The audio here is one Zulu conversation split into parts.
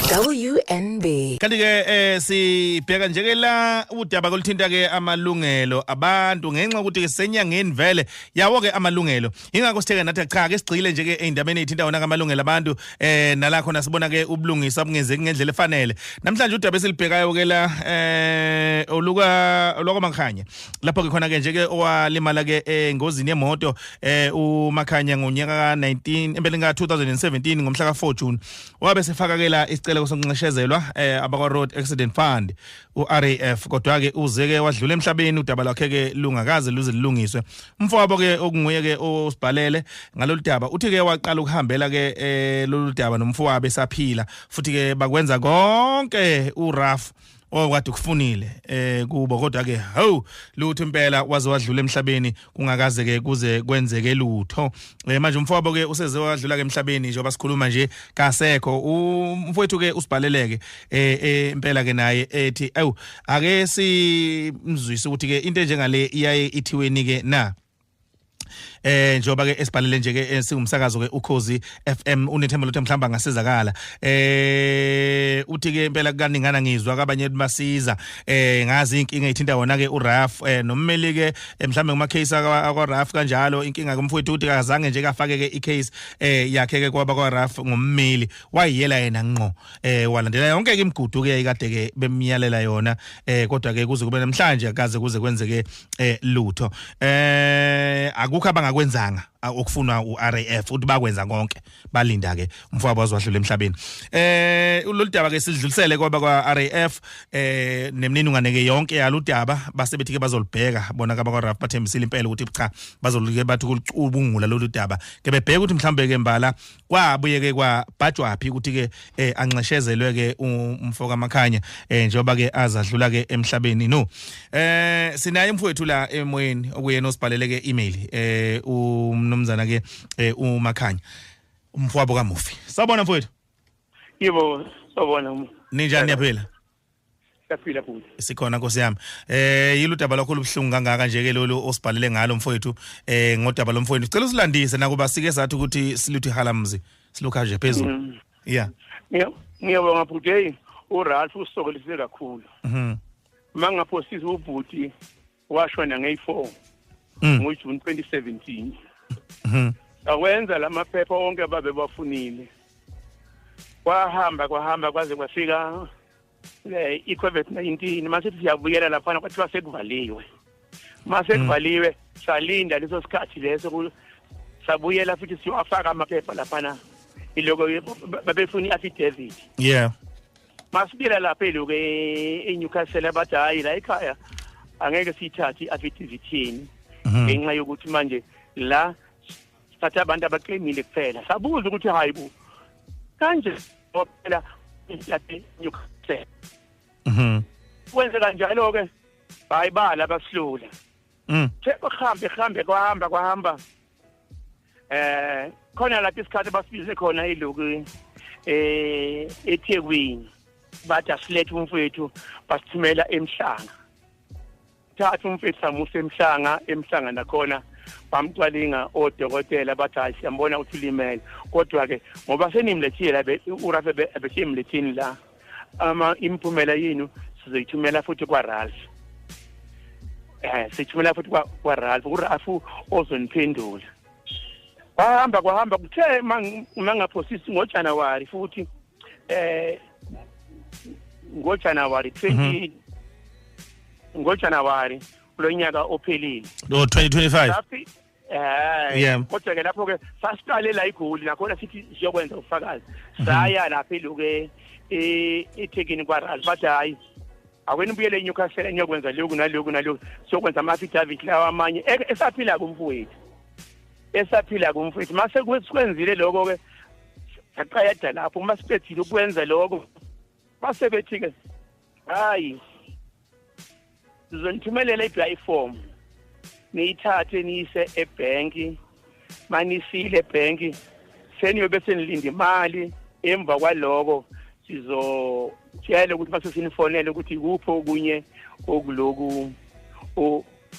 WNB. Kanti ke sibheka nje ke la udaba koluthinta ke amalungelo abantu ngenxa ukuthi ke senyangeni vele yawo ke amalungelo. Ingakho sitheke nathi cha ke sigxile nje ke endabeni ezithinta wona amalungelo abantu nala khona sibona ke ubulungisa bungenzeki ngendlela efanele. Namhlanje udaba esilibhekayo ke la oluka olwakwaMakhanya. Lapho ke khona ke nje ke owalimala ke engozini yemoto uMakhanya ngonyaka ka 19 empeleni ka 2017 ngomhla ka 4 June. Wabe sefaka ke la isicelo sokunxeshezelwa abakwa Road Accident Fund uRAF, kodwa ke uzeke wadlula emhlabeni udaba lwakhe ke lungakaze luze lilungiswe. Umfowabo ke okunguye ke osibhalele ngalolu daba uthi ke waqala ukuhambela ke lolu daba nomfowabo esaphila, futhi ke bakwenza konke uRAF okade kufunile kubo, kodwa ke hawu lutho impela waze wadlula emhlabeni kungakaze ke kuze kwenzeke lutho. Manje umfowabo ke useze wadlula ke emhlabeni njengoba sikhuluma nje kasekho. Umfowethu ke usibhaleleke impela ke naye ethi awu ake simzwise ukuthi ke into enjengale iyaye ithiweni ke na. Njengoba ke esibhalele nje ke singumsakazo ke Ukhozi FM unethemba lokuthi mhlamba angasizakala. Uthi ke impela kaningana ngizwa kabanye basiza ngazi inkinga ethinta wona ke uRAF nommeli ke mhlambe kuma case akwa RAF kanjalo. Inkinga kumfowethu uthi akazange nje kafake ke icase yakhe ke kwaba kwa RAF ngommeli, wayiyela yena ngqo walandela yonke ke imigudu ke kade ke bemyalela yona, kodwa ke kuze kube namhlanje akaze kuze kwenzeke lutho. Akukho abangakwenzanga okufunwa uRAF, uthi bakwenza konke, balinda ke umfowabo waziwadlula emhlabeni. Lolu daba ke sidlulisele kwaba kwa RAF nemininingwane ke yonke yaludaba base bethi ke bazolibheka bona kaba kwa RAF, bathembisile impela ukuthi cha bazolike bathi kulicubungula lolu daba ke bebheka ukuthi mhlambe ke mbala kwabuye ke kwabhajwa phi ukuthi ke anxeshezelwe ke umfoka Makhanya njengoba ke azadlula ke emhlabeni. No sinaye umfowethu la emoyeni okuyena osibhalele ke email umnumzana ke uMakhanya umfowabo kaMufi. Sawubona mfowethu. Yebo, sawubona. Ninjani, niyaphila? Siyaphila futhi. Sikhona Nkosi yami. Yiludaba lakho olubuhlungu kangaka nje ke lolu osibhalele ngalo mfowethu ngodaba lomfowethu. Sicela usilandise nakuba sike sathi ukuthi siluthi halamzi silukha nje phezulu. Yeah. Ngiyabonga futhi. Hey, uRalph usokolise kakhulu. Mangaphosisi ubhuti washona ngeyi4 ngoJune 2017. Akwenza lamaphepha onke ababe bafunile. Kwahamba kwaze kwafika i-COVID-19. Mase siyabuyela lapha kwathiwa sekuvaliwe. Mase kuvaliwe salinda leso sikhathi leso sabuyela futhi siyowafaka amaphepha laphana iloko babefuna i-affidavit. Yeah. Masibuyela lapha eloku eNewcastle bathi hayi la ekhaya angeke siyithathe i-affidavit yenu ngenxa yokuthi manje la sithatha abantu abaclaimile kuphela. Sabuza ukuthi hayi bo kanje phela lapha eNewcastle. Kwenze kanjalo ke hayi bala basilula. Kuhambe kwahamba khona lapha isikhathi basibize khona iloku eThekwini bathi asilethe umfowethu basithumela eMhlanga. Thatha umfowethu samusa eMhlanga nakhona bamcwalinga odokotela bathi hayi siyambona ukuthi ulimele, kodwa ke ngoba senimlethile la uRAF ebesemlethini la ama imphumela yenu sizoyithumela futhi kwaRalph. Sithumela futhi kwaRalph, uRalph ozoniphendula. Kwahamba kuthe mangaphosisi ngoJanuary futhi ngoJanuary 20 ngoJanuary kulonyaka ophelile no 2025. Yeah. Kodwa ke lapho ke sasiqale la iGoli nakhona sithi siyokwenza ubufakazi. Saya lapha eloke eThekwini kwaRalph bathi hayi akweni buyele eNewcastle niyokwenza lokhu nalokhu nalokhu siyokwenza ama-affidavit lawa amanye esaphila kumfowethu. Mase kwenzile lokho ke saqeda lapho uma siqedile ukwenza lokho base bethi ke hayi sizonithumelela i-apply form niyithathe niyise ebhenki, manisile ebhenki seniyobe senilinda imali. Emva kwaloko sizotshela ukuthi mase sinifonele ukuthi ikuphi okunye okuloku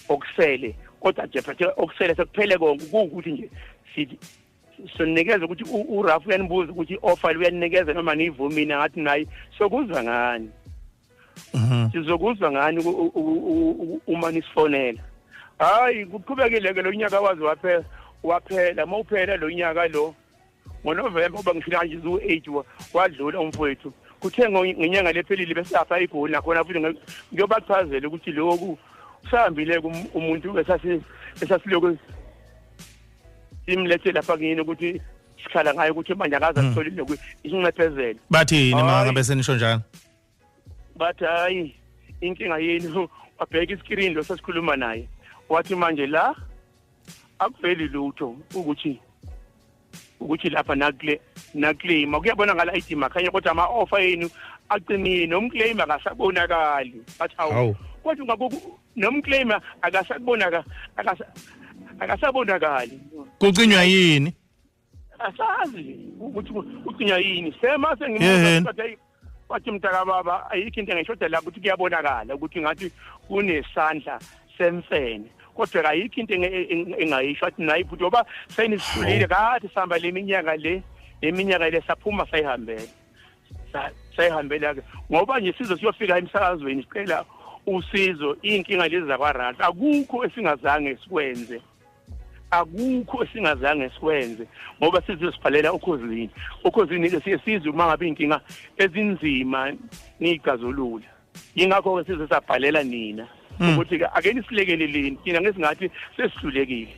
okusele, kodwa nje phethe okusele sekuphele konke kuwukuthi nje sithi Sonikeza ukuthi uRalph uyanibuza ukuthi offer uyanikeza noma nivumile, ngathi nayi sokuzwa ngani. Sizokuzwa ngani uma nisifonela. Hayi, kuqhubekile ke lo nyaka waze waphela. Mawuphela lo nyaka lo ngoNovember, uba ngifika nje u8 wadlula umfowethu. Kuthe ngenyanga lephelile besapha iGoli nakhona futhi ngiyobachazela ukuthi lokhu usahambile umuntu esasilokhu simlethe lapha kini ukuthi sikhala ngayo ukuthi manje akaze atholile isinxephezelo. Bathini mangabe senisho njalo? Bathi hayi, inkinga yenu. Wabheka iskrini lo sesikhuluma naye, wathi manje la akuveli lutho ukuthi lapha naclaim kuyabonakala ID Makhanya, kodwa ama offer yenu aqinile, nomclaim akasabonakali. Bathi hawu, kodwa ngaku nomclaim akasabonakali, akasabonakali. Kucinywa yini? Asazi ukuthi kucinywa yini. Sema sengimuza bathi mntaka baba ayikho into engishoda la ukuthi kuyabonakala ukuthi ngathi kunesandla semfene, kodwa ayikho into engayisho. Athi nayi futhi ngoba senisihlulile kade sihamba le minyaka le saphuma sayihambela ke, ngoba nje sizo siyofika emsakazweni sicela usizo. Inkinga lezi zakwaRalph akukho esingazange sikwenze, akukho esingazange sikwenze, ngoba sizosibhalela ukhozini ke siye sizwe uma ngabe inkinga ezinzima niyigazulula. Yingakho ke size sabhalela nina ukuthi ake nisilekeleleni thina ngesingathi sesihlulekile.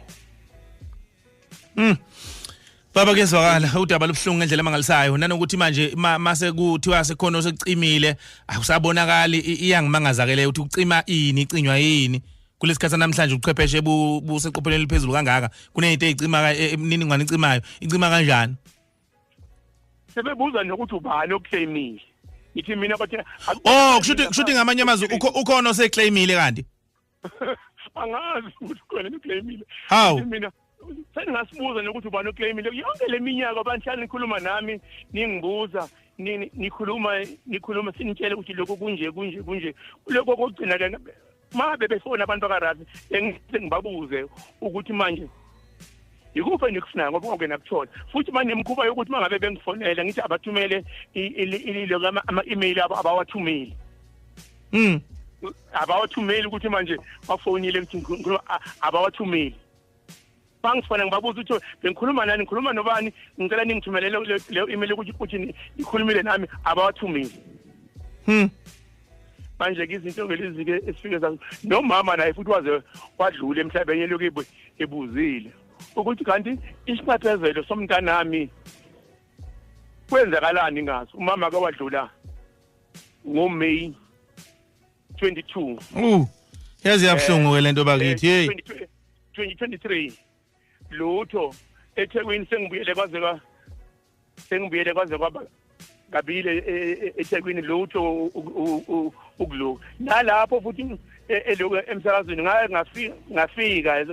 Baba, kezwakala udaba lobuhlungu ngendlela emangalisayo, nanokuthi manje mase kuthiwa sekhona osekucimile akusabonakali. Iyangimangaza ke le ukuthi ucima ini, icinywa yini kulesikhathi namhlanje ubuchwepheshe buseqophelweni eliphezulu kangaka, kunento ezicima imininingwane icimayo, icima kanjani? Sebebuza nokuthi ubani oclaimile. Ngithi mina bathi oh, kushuthi ngamanye amazwi ukhona oseclaimile kanti. Angazi ukuthi khona oclaimile. Mina sengingasibuza nokuthi ubani oclaimile. Yonke leminyaka abantu nikhuluma nami ningibuza, nikhuluma sinitshele ukuthi lokho kunje kunje kunje. Kuloko kokugcina ke ma bebefona abantu bakaRalph engibabuze ukuthi manje ikuphi enikufunayo, ngoba konke nakuthola. Futhi manje nemikhuba yokuthi mangabe bengifonela ngithi abathumele ama-email abo, abawathumeli. Abawathumeli ukuthi manje bafonile ukuthi abawathumeli. Bangifona ngibabuza ukuthi bengikhuluma nani, ngikhuluma nobani, ngicela ningithumelele leyo email ukuthi nikhulumile nami, abawathumeli. Manje ke izinto lezi ke esifike zazo, nomama naye futhi waze wadlula emhlabeni lokhu ebuzile ukuthi kanti isinxephezelo somntanami kwenzakalani ngaso. Umama ke wadlula ngoMay 22. Yazi yabuhlungu ke lento bakithi. Hey 2023 lutho eThekwini sengibuyele kwaze kwaba kabile eThekwini lutho ukuloku. Nalapho futhi elokhu emsakazweni ngafika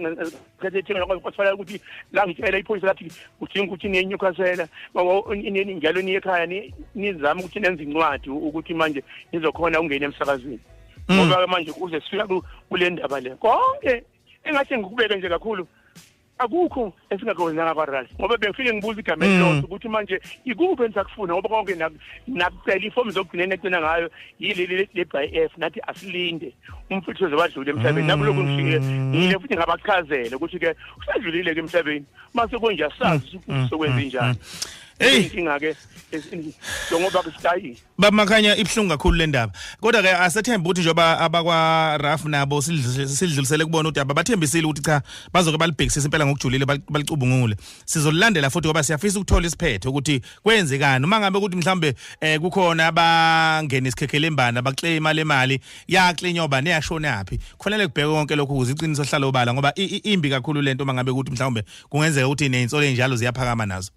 ngikhethe kwathola ukuthi la ngitshela iphoyisa lathi udinga ukuthi niye eNewcastle njalo niye ekhaya nizame ukuthi nenze incwadi ukuthi manje nizokhona ukungena emsakazweni, ngoba manje kuze sifika kule ndaba le konke engathi ngikubeke nje kakhulu akukho esingakwenzanga kwaRalph, ngoba bengifike ngibuza igama elilodwa ukuthi manje ikuphi enisakufuna, ngoba konke nakucela ifomu zokugcina egcina ngayo yileli le-BF, nathi asilinde umfuthu ozowadlula emhlabeni. Nakulokhu ngifike ngile futhi ngabachazela ukuthi ke usadlulile ke emhlabeni, mase konje asazi ukuthi sokwenza njani. Inkinga ke njengoba kusitayi Baba Makhanya, ibuhlungu kakhulu le ndaba, kodwa ke asethemba ukuthi njengoba abakwa Ralph nabo sidlulisele kubona udaba, bathembisile ukuthi cha bazoke balibhekisise impela ngokujulile, balicubungule. Sizolilandela futhi ngoba siyafisa ukuthola isiphetho ukuthi kwenzekani. Uma ngabe ukuthi mhlambe kukhona abangena isikhekhelembana baclaima le mali yaklinywa oba neyashona phi, kufanele kubheke konke lokhu ukuze iqiniso hlala obala, ngoba imbi kakhulu lento uma ngabe ukuthi mhlawumbe kungenzeka ukuthi nezinsolo enjalo ziyaphakama nazo.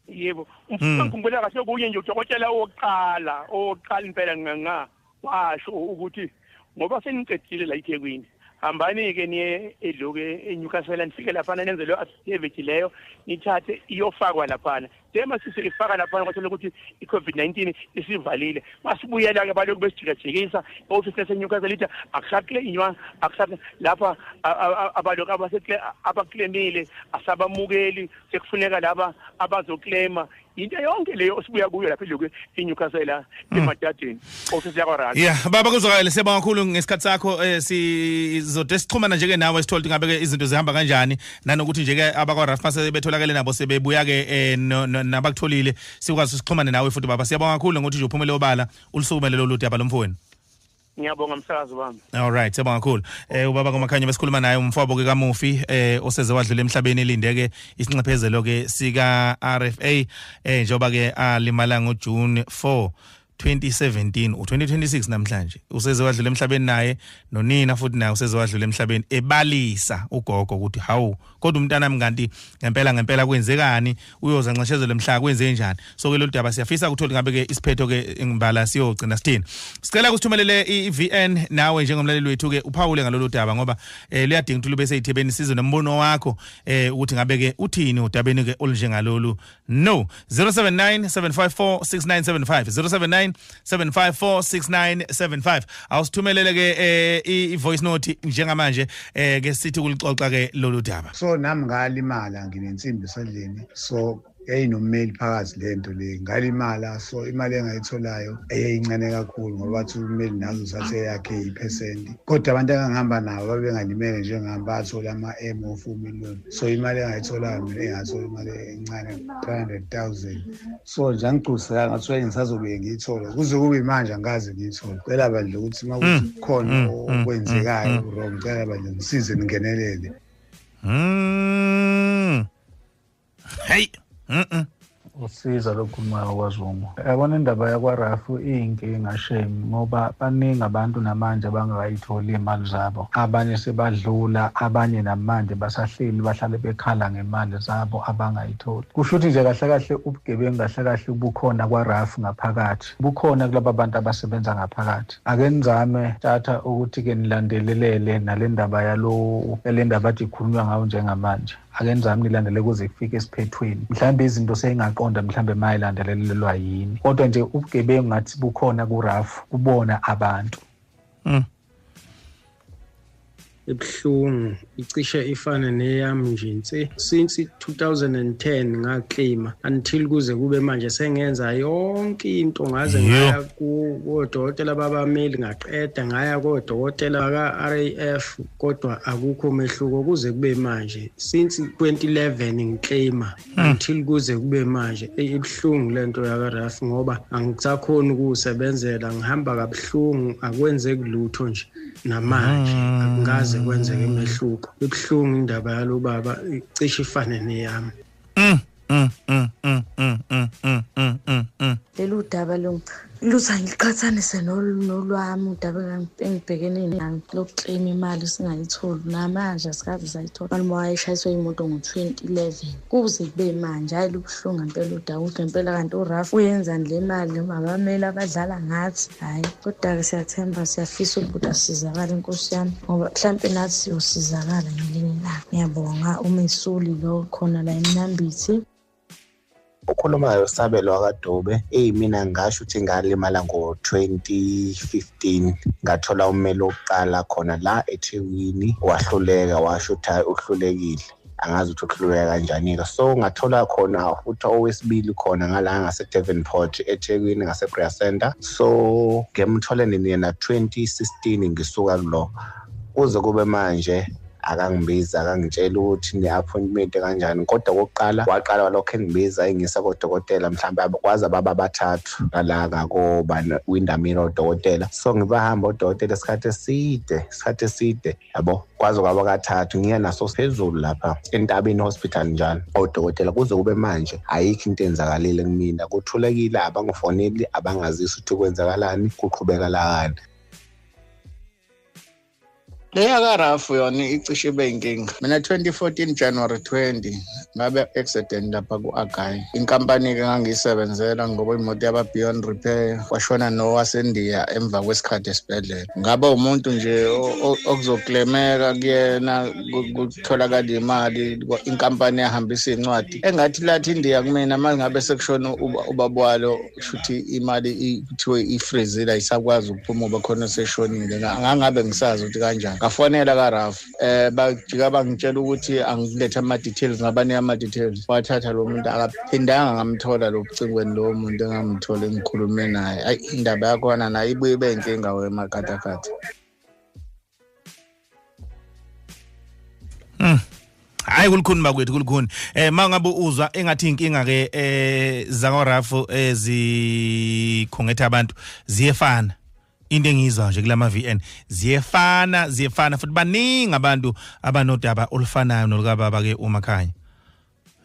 Yebo, ngikhumbula kahle okunye nje udokotela owokuqala impela nganga washo ukuthi ngoba seniqedile la eThekwini Hambani-ke niye eloku eNewcastle, nifike laphana nenze leyo affidavit leyo, nithathe iyofakwa laphana. Tema sisifaka laphana kwathola ukuthi i-COVID-19 isivalile. Masibuyela-ke balokhu besijikajikisa ofisi yaseNewcastle ithi akusaklenywa, akusak lapha abalokhu abaklemile asabamukeli, sekufuneka laba abazoklema. Into yonke leyo osibuya kuyo lapha eloku eNewcastle emadadeni ofisi yakwaRAF. Yeah, baba kuzwakale, siyabonga kakhulu ngesikhathi sakho. Sizode sixhumana nje ke nawe sithole ngabe ke izinto zihamba kanjani, nanokuthi nje ke abakwaRAF mase betholakele nabo sebebuya ke nabakutholile, sikwazi sixhumane nawe futhi baba. Siyabonga kakhulu ngokuthi nje uphumele obala ulisukumele lolu daba lomfowenu. Ngiyabonga msakazi wami. All right, siyabonga kakhulu. Ubaba kaMakhanya besikhuluma naye, umfowabo ke kaMufi oseze wadlula emhlabeni, elindeke isinxephezelo ke sika RFA njengoba ke alimala ngoJune 4 2017, u2026 namhlanje useze wadlula emhlabeni naye, nonina futhi naye useze wadlula emhlabeni, ebalisa ugogo ukuthi hawu kodwa umntana kanti ngempela ngempela kwenzekani, uyoza nxeshezelo emhla kwenze njani. So ke lolu daba siyafisa ukuthola ngabe ke isiphetho ke ngibala siyogcina sithini. Sicela kusithumelele iVN nawe njengomlaleli wethu ke uphawule ngalolu daba, ngoba luyadinga ukuthi lube seyithebeni sizwe nombono wakho ukuthi ngabe ke uthini udabeni ke olunjengalolu. No 079 754 6975, 079 754 6975. Awusithumelele ke i-voice note njengamanje ke sithi kulixoxa ke lolu daba. So nami ngalimala nginensimbi esandleni, so yayinommeli phakathi lento le, ngalimala. So imali engayitholayo eyayincane kakhulu ngoba bathi ummeli nazo uthathe yakhe iphesenti, kodwa abantu engangihamba nabo babengalimele njengami bathola ama-M of 4 million. So imali engayitholayo mina engathola imali encane 300,000. So nje angigculiseka, ngathiwa ngisazobuye ngiyithole, kuze kube manje angikaze ngiyithole. Cela bandla ukuthi uma kuthi khona okwenzekayo wrong, ngicela bandla ngisize ningenelele. Hey. Usiza lokhulumayo kwaZungu. Yabona indaba yakwaRAF iyinkinga shame, ngoba baningi abantu namanje abangakayitholi imali zabo. Abanye sebadlula, abanye namanje basahleli bahlale bekhala ngemali zabo abangayitholi. Kusho ukuthi nje kahle kahle ubugebengu kahle kahle bukhona kwaRAF ngaphakathi, bukhona kulaba bantu abasebenza ngaphakathi. Ake nizame thatha ukuthi ke nilandelelele nale ndaba yalo, le ndaba athi ikhulunywa ngayo njengamanje. Ake nizame nilandele kuze kufike esiphethweni. Mhlawumbe izinto seyingaqonda, mhlawumbe mayilandelelelwa yini, kodwa nje ubugebengu ngathi bukhona kuRAF, kubona abantu. Ebuhlungu icishe ifane neyami nje nse since 2010 ngaclaima until kuze kube manje sengenza yonke into, ngaze ngaya kodokotela babameli, ngaqeda ngaya kodokotela baka RAF, kodwa akukho mehluko kuze kube manje. Since 2011 ngiclaima until kuze kube manje. Ibuhlungu lento yaka RAF ngoba angisakhoni ukusebenzela, ngihamba kabuhlungu, akwenzeki lutho nje namanje, akungaze kwenzeke imehluko. Ibuhlungu indaba yalo baba, icishe ifane neyami. Lelu daba lo luthi ngiqhathanise nolwami udaba engibhekene nalo lokuclaim imali singayitholi namanje, asikaze sayithola. Malume wayeshayiswe imoto ngo-2011 kuze kube manje. Hayi lubuhlungu ngempela udaba, ukuthi ngempela kanti uRAF uyenzani le mali noma abameli abadlala ngathi. Hayi kodwa-ke siyathemba, siyafisa ukuthi asizakale inkosi yami, ngoba mhlampe nathi siyosizakala ngelinye ilanga. Ngiyabonga uMesuli lo khona la eMnambithi. Okhulumayo Sabelo wakaDube. Mina ngasho ukuthi ngalimala ngo-2015, ngathola ummeli wokuqala khona la eThekwini, wahluleka, washo ukuthi hayi uhlulekile, angazi ukuthi uhluleka kanjani-ke. So ngathola khona futhi owesibili khona ngala ngase-Devonport eThekwini ngase-Prayer Center. So ngemthole nina 2016 ngisuka kulo kuze kube manje akangibiza, akangitshela ukuthi ne-appointment kanjani. Kodwa kokuqala waqala walokho engibiza engisa kodokotela, mhlawumbe abakwazi ababa bathathu ngala ngakoba Windermere odokotela. So ngibahamba odokotela isikhathi eside yabo, kwaze kwaba kathathu ngiya naso phezulu lapha entabeni hospital njalo odokotela. Kuze kube manje ayikho into enzakalile kumina, kuthulekile, abangifoneli, abangazisi ukuthi kwenzakalani, kuqhubeka lakani. Leya kaRafu yona icishe ibe inkinga. Mina 2014 January 20 ngabe accident lapha ku-Agayi. Inkampani-ke engangiyisebenzela ngoba imoto yaba beyond repair, kwashona nowasendiya emva kwesikhathi esibhedlela. Ngabe umuntu nje okuzoklemeka kuyena kutholakala imali, inkampani yahambisa incwadi engathi lathi indiya kumina uma ngabe sekushona ubaba walo, shuthi imali kuthiwe ifrizile ayisakwazi ukuphuma uba khona seshonile. Ngangabe ngisazi ukuthi kanjani. Ngafonela kaRafu, bajika bangitshela ukuthi angilethe ama-details, ngabanika ama-details. Wathatha lo muntu, akaphindanga ngamthola lo bucingweni lowo muntu engamthola engikhulume naye. Ayi, indaba yakhona nayo ibuye ibe inkinga wemakathakatha. Hayi kulukhuni bakwethu, kulukhuni. Mangabe uzwa engathi inkinga ke zakwaRafu ezikhungethe abantu ziyefana. Into engiyizwa nje kulama VN ziyefana futhi baningi abantu abanodaba olufanayo nolukababa ke uMakhanya.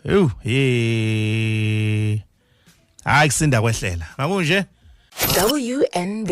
Ewu hey. Hayi kusinda kwehlela. Makunje WNB.